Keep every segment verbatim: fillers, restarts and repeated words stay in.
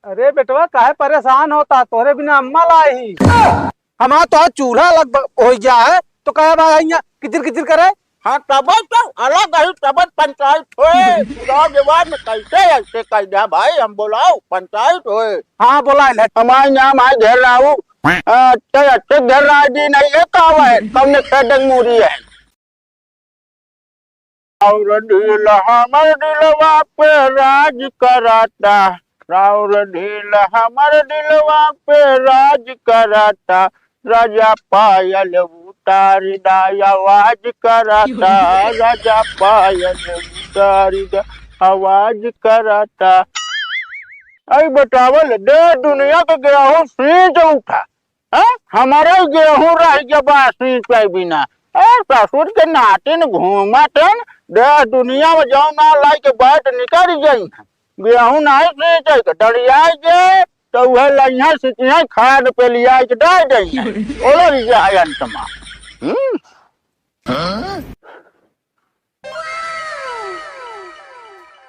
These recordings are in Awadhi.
अरे बेटवा, काहे परेशान होता? तोहरे बिना अम्मा लाई ही। हमार तो आज चूल्हा लग ब-, हो गया है, तो काहे बा यहाँ किचिर किचिर करे? हाँ, तबे तो अलग ही, तबे पंचायत होए। गाँव जवार में कैसे ऐसे कर दिया भाई, हम बोलाओ, पंचायत होए। हाँ, बोला है। हमार नाम है घेर राऊ। अ, ते अच्छे घेर राऊ जी नहीं है, का है? कौन से डंगमूरी है? और दिल हमर दिलवा पे राज कराता, राउर दिल हमर दिलवा पे राज कराता, राजा पायल उतार दा आवाज कराता, राजा पायल उतार दा आवाज कराता। आई बतावल दे दुनिया के गेहूं सींच उठा, हैं? हमारा ही गेहूं रह गया बा सींचे बिना। ए, ससुर के नातिन घूमत हन, देश दुनिया में जौन ना लाई के बैठ निकल जाई हैं। गेहूं नहीं सींचे के, डरियाई के, तो उहे लइहा सींचिहा खाद पे लिया के डाल देई हैं। ओलो रिझाए अंत में। हम्म?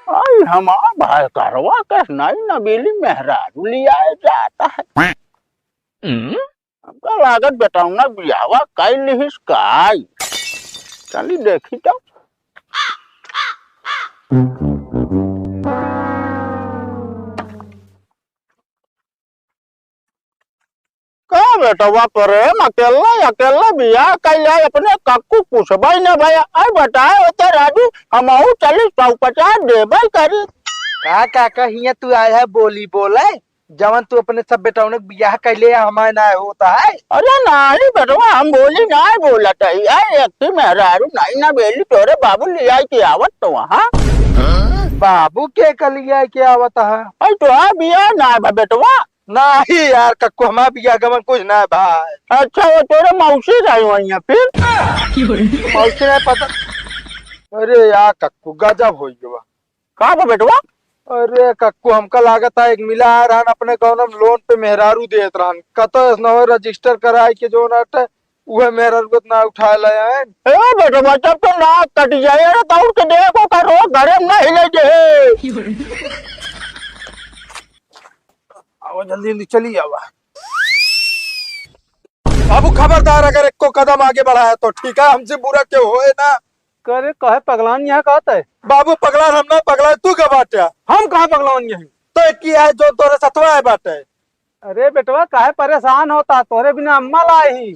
आई हमार भाई करवा के नई नबेली मेहरारू लियाए जाता है। हम्म? हमका लागत बेटौना बियाहवा कई लिहिस काई। चली देखी तो। का बेटवा प्रेम अकेला, अकेला बियाह कइले, अपने कक्कू पूछबइ न भइया। आई बताए होते राजू, हमहू चली सौ पचास देबइ करी। का काका हियां तू आए है बोली बोले? जवन तू अपने सब बेटौनक बियाह कइले, हमारे ना होता है। अरे नाहीं बेटवा, हम बोली नाहीं बोलत है। यार, एक ही मेहरारू नाहीं ना बेली, तोरे बाबू लियाई के आवत तो वहाँ। बाबू के का लियाई के आवत है? अरे तो आ बियाह ना बा बेटवा। नाहीं यार कक्कू, हमार बियाह गवन कुछ ना भाई। अच्छा, वो तोरे मौसी रही हुई है फिर? मौसी नहीं पता। अरे यार कक्कू, गजब होइ गवा। का बा बेटवा? अरे कक्कू, हमका लागत है एक मिला आ रहन अपने गौनम लोन पे मेहरारू देत रहन, कतो ऐसनो रजिस्टर कराए के जो ना उहे मेहरारू के ना उठाए ले आए। ए बेटवा, जब तो नाक कट जाए, अरे दौड़ के देखो करो, घरे में नहीं ले जे। आवा जल्दी जल्दी चली आवा। बाबू खबरदार, अगर एको कदम आगे बढ़ाया तो ठीक है, हमसे बुरा क्यों होए ना। करे, काहे पगलान यहाँ कहत है? बाबू, पगलान हम ना, पगलान तू का बाटे। हम कहाँ पगलान यहाँ? तो एक ही है जो तोरे सतवा है बाटे। अरे बेटवा, काहे परेशान होता? तोरे बिना अम्मा लाई ही।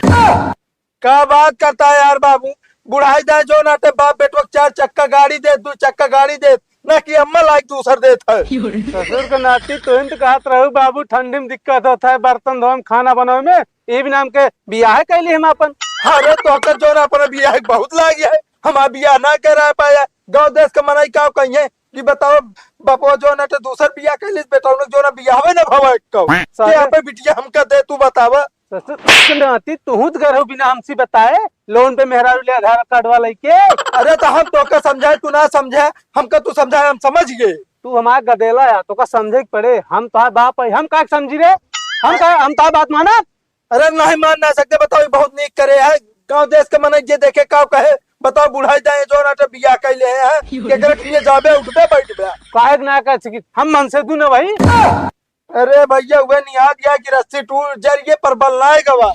का बात करता है यार बाबू? बुढ़ाई जाए जो नाटे बाप बेटवा के चार चक्का गाड़ी दे, दू चक्का गाड़ी दे, ना कि अम्मा लाई दूसर देत है। ससुर के नाती, तू तो कहत रहू बाबू, ठंडी में दिक्कत होता है बर्तन धोए में, खाना बनावे में, ये भी नाम के बियाह कैली हम अपन। अरे तोहकर जोन अपना बियाह के बहुत लागी है, हमार बियाह ना करा पाया। गाँव देश के मनई का कहिए कि बताओ, बपवा जोन है तो दूसर बियाह कैलिस, बेटौनक जोन बियाहवे ना भवा एक्को। सारे के यहाँ पे बिटिया हमका दे, तू बतावा। ससुर के नाती, तुहू तो घर हो बिना हमसे बताए, लोन पे मेहरारू ले आधार कार्ड वाला के। अरे तो हम तोका समझाए, तू ना समझे, हमका तू समझाए, हम समझ गए। तू हमार गदेला है, तोका समझे के पड़े, हम तोहार बाप है, हम का समझी रे? हम का, हम तोहार बात मानब? अरे नहीं मान ना सकते, बताओ, ये बहुत नीक करे है। गाँव देश के मनई जे देखे का कहे, बताओ, बुढ़ाई जाए जो ना तो बियाह कैले हैं, केकरे के लिए जाबे, उठबे, बैठबे। काहे के ना कह सकी, हम मन से दू ना भाई। अरे भैया, उहे निहार या कि रस्सी टूट जरिए पर बल ना गवा।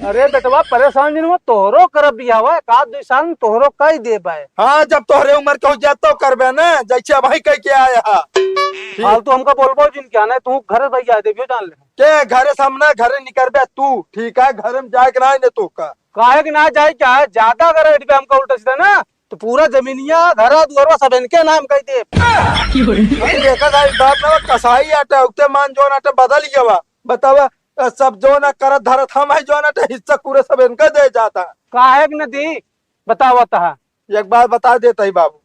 अरे बेटवा, परेशान जिन हो, तोहरो करब बियाहवा, एक आध दो साल में तोहरो कई देबे। हाँ, जब तोहरे उम्र के हो जात तो करबे ना, जैसे अबही कह के आया हा। ठीक। फालतू हमका बोलबो जिन क्या ना, तू घर भैया देबियो जान ले। के घरे सामने घरे निकरबे तू, ठीक है, घरे में जाए के ना ने तो का। काहे के ना जाए, क्या है, ज्यादा अगर अड़बे हमका उल्टा सीधा ना, तो पूरा जमीनिया, घरा, दुअरवा सब इनके नाम कह दे। भाई देखा था, एक बात ना, कसाई आटा, उते मान जो ना आटा बदल गया बा। बतावा, अ, सब जो ना करत धरत हम है, जो ना आटा हिस्सा पूरा सब इनका दे जाता। काहे के न दी? बतावा तहा। एक बात बता देता ही बाबू,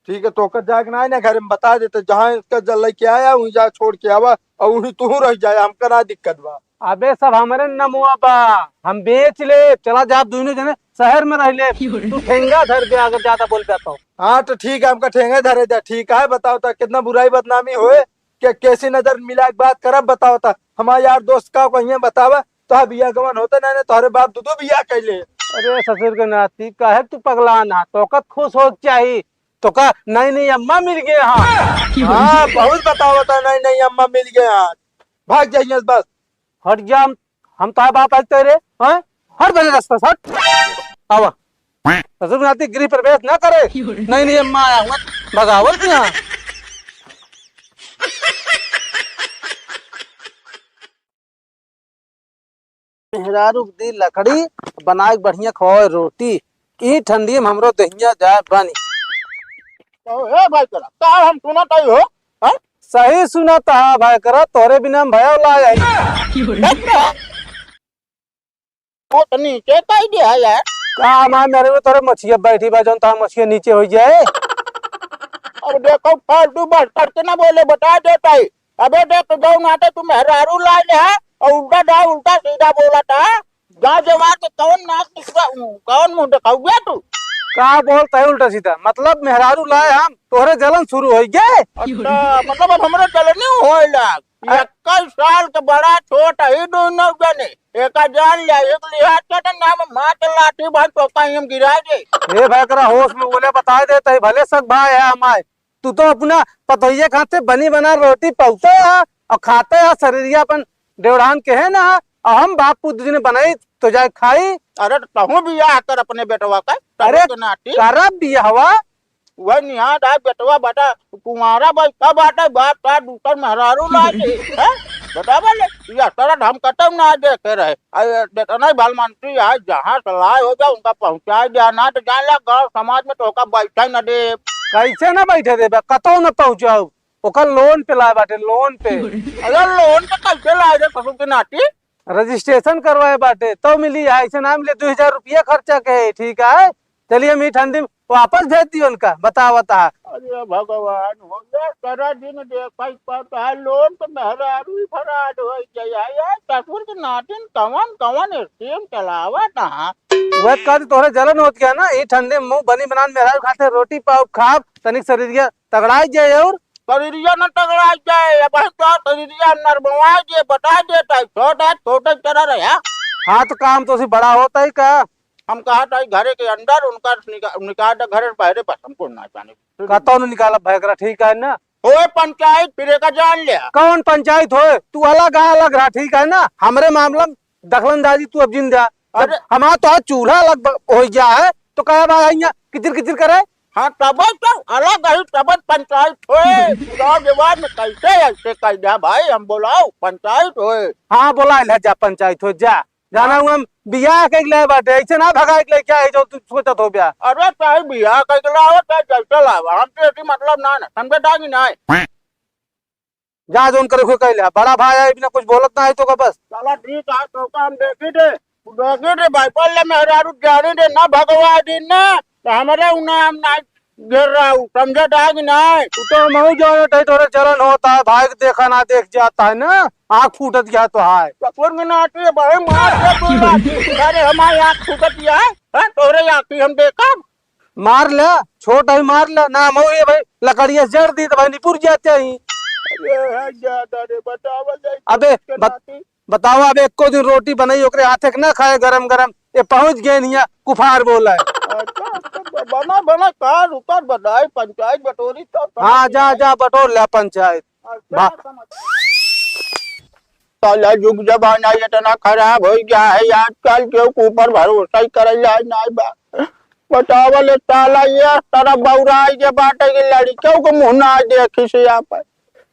ठीक है, तोका जाए के ना है ना, घर में बता देते, जहाँ इसका जल लेके आया, वहीं जा छोड़ के आवा, और वहीं तू रह जाए, हमका ना दिक्कत बा। अबे सब हमरे नमुआ बा, हम बेच ले, चला जा दोनों जने शहर में रह ले। तू ठेंगा धर दे अगर ज्यादा बोल जाता हो। हाँ तो ठीक है, हमका ठेंगा धरे दे, ठीक है, बताओ तो कितना बुराई बदनामी होए, के कैसी नजर मिला के बात करब, बताओ तो हमारे यार दोस्त का कहिए बतावा, तो बिया गवन होता ना, ना तोहरे बाप दो दो बिया कैले। अरे ससुर के नाती, काहे तू पगला ना, तोका खुश हो के चाही, तोका नई नई अम्मा मिल गए हाँ। हाँ, बहुत बतावत है, नई नई अम्मा मिल गए हाँ। भाग जाइए बस। हट जा, हम, हम तोहार बाप आज तेरे, हैं? हट मेरे रास्ता से, हट। आवा। ससुर नाती गृह प्रवेश ना करे। नहीं, नहीं, अम्मा आया हुआ, बगावत यहाँ। मेहरारू के दी लकड़ी, बनाए के बढ़िया खवाए रोटी। ई ठंडी में हमरो दहिया जाए बनी। तो हे भाई करा, का हम सुनत आई हो? हैं? सही सुनत हा भाई करा, तोरे बिना हम भयो लाए आई। वो तो नीचे कह दिया यार। का हमार मेरे में तोरे मछिया बैठी बा, जौन तोहार मछिया नीचे हो जाए। अब देखो, फालतू बात करके ना बोले, बता देता है। अबे देख, जौन आटे तू मेहरारू लाए ले है, और उल्टा ना, उल्टा सीधा बोला था। जा जवान के कौन नाक निकला, कौन मुंह दिखाऊ गया तू? का बोलता है उल्टा सीधा? मतलब मेहरारू लाए हम, तोहरे जलन शुरू हो गए? अच्छा, मतलब अब हमरे जलन नहीं होए लाग। अ- इक्कीस साल के बड़ा छोट है दोनों जने। एका जान लिया, एक लिहाज के तो नाम मार के लाठी भाई तो कहीं हम गिरा दे। ए भाई, एकरा होश में बोले, बताए देता है, भले सग भाई है हमारे, तू तो अपना पतोहिया के हाथ से बनी बना रोटी पौते है और खाते है, शरीरिया अपन डेढ़ान के है ना, और हम बाप पूत दिन बनाई तो जाए खाई। अरे तो तहूँ बियाह कर अपने बेटवा का, अरे तहूँ के नाती। करब बियाहवा। वह निहार है बेटवा बेटा, कुंवारा भाई कब आटे बाप का दूसर मेहरारू ला दे, हैं? बतावा ले, ये तरह हम कतौ ना देखे रहे। अरे, जितना ही भलमंत्री है, जहाँ से लाए हो जाओ, उनका पहुँचाए दिया, ना तो जान ला, गाँव समाज में तो ओका बैठे न दे। कैसे ना बैठे देबे? कतौ न पहुँचाऊ। ओकर लोन पे लाए बाटे, लोन पे। अरे, लोन पे कैसे लाए रे ससुर के नाती? रजिस्ट्रेशन करवाए बाटे, तब मिली है, ऐसे ना मिले। दो हजार रुपया खर्चा के है, ठीक है? चलिए, हम ई ठंडी में वापस भेज दियो उनका, बतावा ता। अरे भगवान, हो गया सारा दिन देखा ही पड़ता है, लोन तो मेहरारू ही फराड हो गया है यार, ससुर के नातिन कवन कवन स्कीम चलावा ता। वह कद तोहरे जलन होत गया ना, ई ठंडी में मुंह बनी बनान मेहरारू खाते रोटी पाव खाब, तनिक शरीरिया तगड़ाई जाए और शरीरिया न तगड़ाई जाए, अब हम तो शरीरिया नरमवाई जे बता देता है, छोटा छोटा चला रहा। हाँ, तो काम तो उसी बड़ा होता ही का। हम कहा था घरे के अंदर उनका निका-, निकाल दे घरे बाहरे, बस हमको ना जाने। कतौ न निकालब भाई एकरा, ठीक है ना? होए पंचायत, फिर एका जान ले। कौन पंचायत होए? तू अलग आ, अलग रहा, ठीक है ना? हमरे मामला में दखलंदाजी तू अब जिन द्या। जब अरे। हमार तो आज चूल्हा अलग ब-, हो गया है, तो कहे बा यहाँ किचिर किचिर करे? हाँ, तब तो अलग है, तब पंचायत होए। गाँव जवार में कैसे ऐसे कह दिया भाई, हम बोलाओ पंचायत होए। हाँ, बोला ले जा पंचायत हो जा। जाना हुआ हम बियाह के लिए बाटे, ऐसे ना भगाए के लिए क्या है जो तू सोचत हो ब्याह? अरे चाहे बियाह के लिए हो, चाहे जैसे लावा, हम तो ऐसी मतलब ना, ना, समझे डांगी ना है। जा जौन करे कोई कह ले, बड़ा भाई है, बिना कुछ बोलत ना है तो का बस। चला ठीक है, तो का हम देखी दे, देखी दे भाई, पहले मेहरारू जानी दे ना भगवा दिन ना, तो हमारे उन्हें हम ना घेर रहा हूँ, समझे डांगी ना है। तू तो मऊ जाने तही तोरे जलन होता है, भाई के देखा ना देख जाता है ना, आँख फूटत गया तो है। ससुर में ना आती है भाई, मार दे तू लाठी। अरे हमारी आँख फूटत गया है, हैं? तोरे आँखी हम देखब। मार ले, छोट है मार ले, ना मऊ ये भाई, लकड़िया जड़ दी तो भाई निपुर जाते ही। अरे है ज्यादा रे, बतावल जाए अबे, के बत-, नाती। बताओ, अब एको दिन रोटी बनाई ओकरे हाथे के ना खाए गरम गरम, ये पहुँच गए नहीं कुफार बोला है। अच्छा, अच्छा, ब-, बना, बना, का रुका, बनाई, पंचायत बटोरी, तब समझ हाँ, जा, में आई। जा, बटोर ले पंचायत। अच्छा, बा- समझ। साला युग जमाना इतना खराब हो गया है, आजकल के ऊपर भरोसा ही करे जाए ना बा। बतावल साला ये तरफ बौरा आई के बाटे के लड़कियों को मुँह ना देखी से यहाँ पर।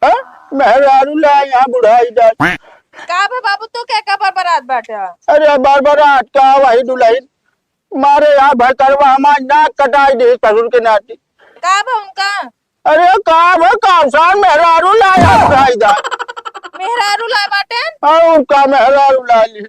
हैं? मेहरारू ला यहाँ बुढ़ाई जाए। का बा बाबू, तू के का बरबरात बाटे? अरे बरबरात का, वही दुल्हन मारे यहाँ भैकरवा हमार नाक कटाई दे ससुर के नाती। का बा उनका? अरे का बा, कामसान मेहरारू ला यहाँ बुढ़ाई जाए। मेहरारू ला बाटे? हाँ, उनका मेहरारू ला ली।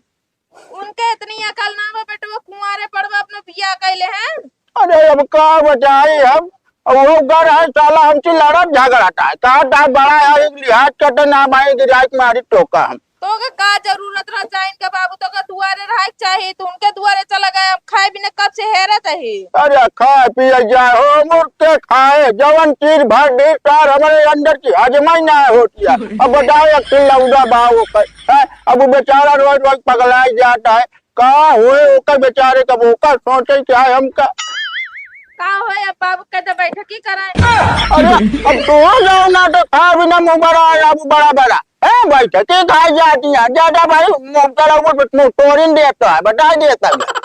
उनके इतनी अकल ना बा बेटवा, कुंवारे पड़वा अपनो बियाह कैले हैं। अरे अब का बताई हम, अब वो घर है साला हमसे लड़त झगड़त है, कहा था बड़ा है, एक लिहाज करते ना मारे गिराई के मारी टोका हम। तो के का जरूरत रह जाए इनके बाबू, तो के दुआरे रहे के चाही, तू उनके दुआरे चला गए, हम खाए बिना कब से हेरत ही। अरे खाए पिए जाए हो, मुर्ग के खाए, जवन चीज भर दी सार हमारे अंदर की हजमा ही ना होती है। अब बताओ एक किलो उड़ा बा वो कर, हैं? अब वो बेचारा रोज रोज पगलाई जाता है, का होए ओकर बेचारे का, ओकर सोचे क्या है हमका? का होए, अब बाबू के तो बैठकी कराए। अरे, अब तो हो जाओ ना तो खा बिना मुंह बड़ा है, अब बड़ा बड़ा। ए, बैठकी खाए जाती है, ज्यादा भाई मुंह चला, वो मुंह तोड़िन देता है, बता देता है।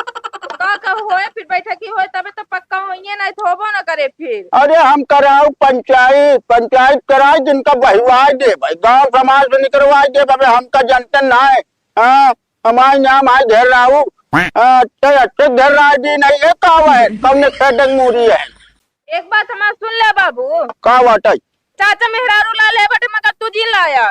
का, का होए फिर बैठकी होए, तबे तो पक्का होइए, नहीं तो होबो ना करे फिर। अरे हम कराऊ पंचायत, पंचायत कराई, जिनका बहिवाई दे भाई, गांव समाज से निकलवाई दे, अबे हमका जनते ना है। हाँ, हमारे नाम है घेर राऊ। हाँ, ते अच्छे घेर राय दी नहीं है, का है, कौन खेत मूरी है? एक बात हमार सुन ले बाबू। का बात है? चाचा मेहरारू ला ले बटे, मगर तू जिन लाया।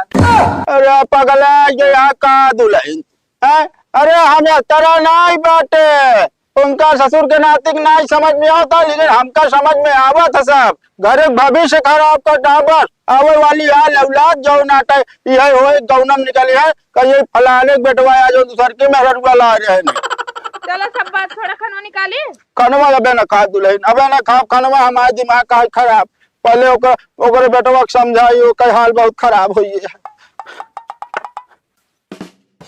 अरे पगला, ये यहाँ का दुल्हन है? अरे हम इस तरह नहीं बाटे, उनका ससुर के नातिक नहीं समझ में आवत है, लेकिन हमका समझ में आवत है सब। घर के भविष्य खराब कर डाबर, आवे वाली आल औलाद जौन आटे, यह होए गौनम निकली है, कहिए फलाने के बेटवा आ जो दूसर के मेहररुआ ला रहे हैं। चलो सब बात छोड़ा, खनवा निकाली। खनवा अबे न खा दुल्हन, अबे न खा खनवा, हमार दिमाग का खराब। पहले ओकर, ओकरे बेटवा के समझाई, ओकर हाल बहुत खराब होई है।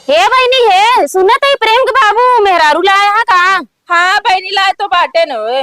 हे बहिनी, हे सुनत है प्रेम के बाबू मेहरारू लाए हैं का? हाँ बहिनी, लाए तो बाटे न होए।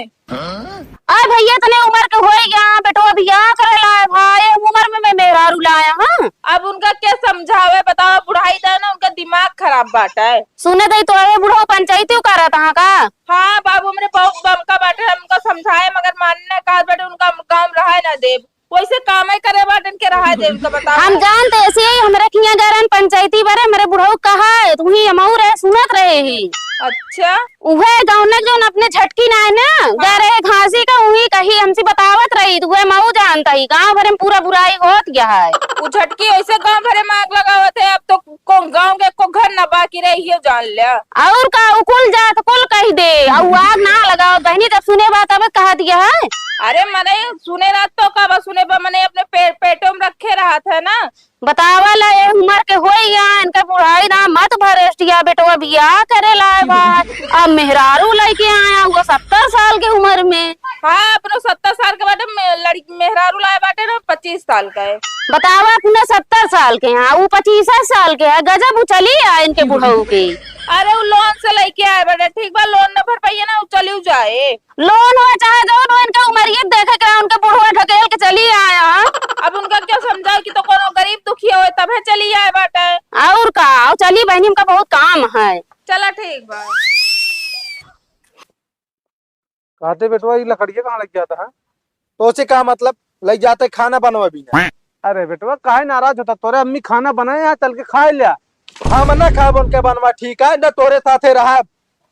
अरे भैया, इतने उम्र के होए गया, बेटवा बियाह करे लाए भाई, उम्र में मैं मेहरारू लाया हाँ। अब उनका क्या समझावे, बताओ, बुढ़ाई दा ना, उनका दिमाग खराब बाटा है। सुने दे तो, अरे बुढ़ऊ पंचायती करत हाँ का? हाँ बाबू, हमरे बहुत बमका बाटे, हमका समझाए मगर मानने का बाटे, उनका हम काम रहा ना देब। वैसे कामे करे बाटन के रहा दे उनका, बताओ। हम जानते ऐसे ही हमरे खिया गरन पंचायती बारे, हमरे बुढ़ऊ कहा है, तू ही हमऊ रहे, सुनत रहे ही। अच्छा। उहे गौनक जौन अपने झटकी ना है ना, हाँ। गए रहे घासी का, उही कही हमसे बतावत रही, तो उहे मऊ जानता ही, गाँव भरे में पूरा बुराई होत गया है। उ झटकी ऐसे गाँव भरे में आग लगावत है, अब तो कौन गाँव के को घर ना बाकी रही, ये जान लिया। और का, उ कुल जात कुल कह दे, और आग ना लगाओ बहनी, जब सुने बात अब कहा दिया है। अरे मने सुने ना तो का बा, सुने बा मने अपने पे-, पेटों में रखे रहत है ना। बतावा ला, ए उम्र के होई या, इनका बुढ़ाई ना मत भरेस्ट या, बेटवा बियाह करे लाए बा, अब मेहरारू लेके आया हुआ सत्तर साल के उम्र में। हाँ, अपनो सत्तर साल के बाटे, मे-, लड़की मेहरारू लाए बाटे ना, पच्चीस साल का है। बतावा, अपने सत्तर साल के हैं, उ पच्चीस साल के है, गजब उ चली आ इनके बुढ़ऊ के। अरे, उ लोन से लेके आए बाटे, ठीक बा, लोन न भर पाइए ना, उ चली जाए। लोन हो चाहे जौन हो, इनका उमरिये देखे के, उनके बुढ़वा ढकेल के चली आया। अब उनका क्या समझाए कि तो कोनो गरीब दुखिया होए, तबे चली आए बाटे। और का, चली बहनी, हमका बहुत काम है। चला, ठीक बा। कहते बेटवा, ई लकड़िया कहाँ लग जाता है? तो से का मतलब, लग जाते खाना बनवा भी ना। अरे बेटवा, काहे नाराज होता? तोरे अम्मी खाना बनाए हैं, चल के खाए लिया। हम ना खाब उनके बनवा, ठीक है ना, तोरे साथे रहब।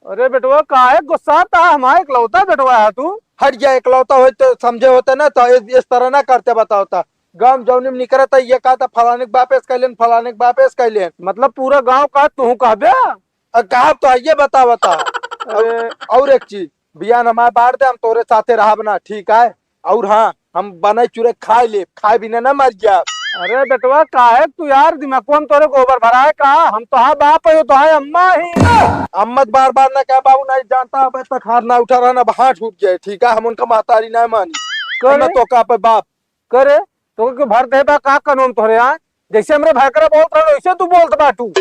अरे बेटवा, काहे गुस्साता है? हमारा इकलौता बेटवा है तू। हट जा, इकलौता होत तो समझे होते ना, तो इस, इस तरह ना करते, बताओ तो। गाँव जौनी में निकरत है, ये कहता फलाने के बाप ऐस कैलेन, फलाने के बाप ऐस कैलेन। मतलब पूरा गाँव का तू कहबे? अब कहा तो है, ये बताओ, बताओ। अरे। और एक चीज, बियान हमार बांट दे, हम तोरे साथे रहब ना, ठीक है? और हाँ, हम बनाई चुरे खाए ले, खाए बिना ना मर जाब। अरे बेटवा, काहे तू यार दिमाग को हम तोरे गोबर भराए का? हम तो हाँ बाप है, तो हाँ अम्मा ही। अम्मा तो बार बार ना कह बाबू, नहीं जानता, अब तक हाथ ना उठा रहा ना, अब हाथ उठ जाए, ठीक है? हम उनका महतारी ना मानी। करे? हम तो का पे बाप। करे? तो क्यों भर दे बा का कानून तोरे यहाँ? जैसे हमरे भैकरा बोलत रहन, वैसे तू बोलत बाटू।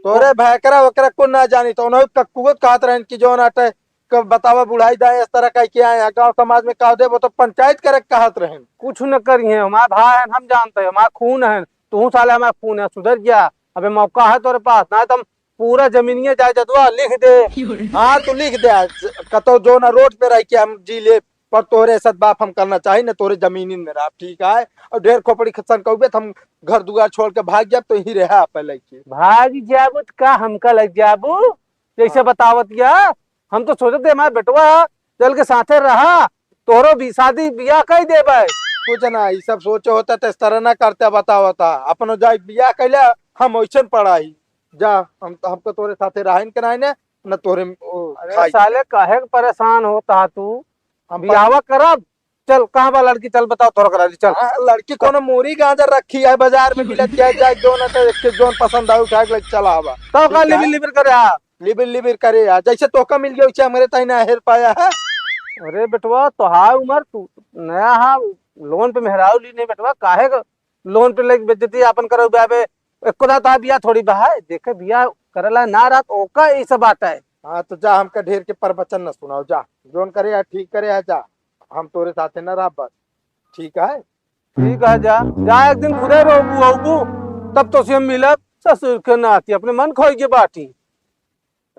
तोरे भैकरा वकरा को ना जानी, तो उन्होंने कक्कुवत कहत रहन कि जौन आटे कब बतावा बुढ़ाई दाएं इस तरह कह के आए हैं, गाँव समाज में कह दे, वो तो पंचायत करे के कहत रहन। कुछ न करिए, हमार भाई हैं, हम जानते हैं, हमार खून है, तू साले हमार खून है, सुधर गया, अबे मौका है तोरे पास, ना तो हम पूरा जमीनिया जायदादवा लिख दे। हाँ, तू लिख दे, कतो जो ना रोड पे रह के हम जी ले, पर तोरे साथ बाप हम करना चाही ना, तोरे जमीनिन में रह, ठीक है? और ढेर खोपड़ी खसन कहबे तो हम घर दुआर छोड़ के भाग जाब, तो ही रहा आप लइके। भाग जाबू तो का हमका लग जाबू? जैसे हाँ। बतावत गया, हम तो सोचत है, हमार बेटवा चल के साथे रहा, तोहरो भी शादी बियाह कई देबे। कुछ ना, ई सब सोचे होता तो इस तरह ना करते, बतावता। अपनो जाए बियाह कैले, हम वैसन पड़ाई। जा, हम, हमको तोरे साथे रहाइन के नाई ने, न तोरे, ओ, अरे खाई। साले, काहे के परेशान होता तू? हम बियाहवा करब, चल, कहाँ बा लड़की? चल बताओ, तोरा करा दी, चल। हाँ, लड़की कोनो मूरी गांजा रखी है बाजार में मिलत है, जाए जो ना तो एक के जोन पसंद आए उठा के लेके चला आवा। तो का ठीक है? लिबिर लिबिर करे आ? लिबिर लिबिर करे आ, जैसे तोका मिल गया वैसे हमरे ताई ना हेर पाया है। अरे बेटवा, तोहार उम्र तू नया हा, लोन पे मेहरारू ली नहीं बेटवा, काहे का लोन पे लेके बेइज्जती आपन करउ बे? एको दा तोहार बियाह थोड़ी बा है, देखे बियाह करला ना रहत, ओका ई सब बात है। हाँ, तो जा, हमका ढेर के प्रवचन न सुनाओ, जा, जोन करे आ ठीक करे आ, जा, हम तोरे साथे न रहब बस, ठीक है? ठीक है, जा, जा, एक दिन खुदे रोबू, होबू। तब तोसे हम मिलब ससुर के नाती, अपने मन खोई के बाटी।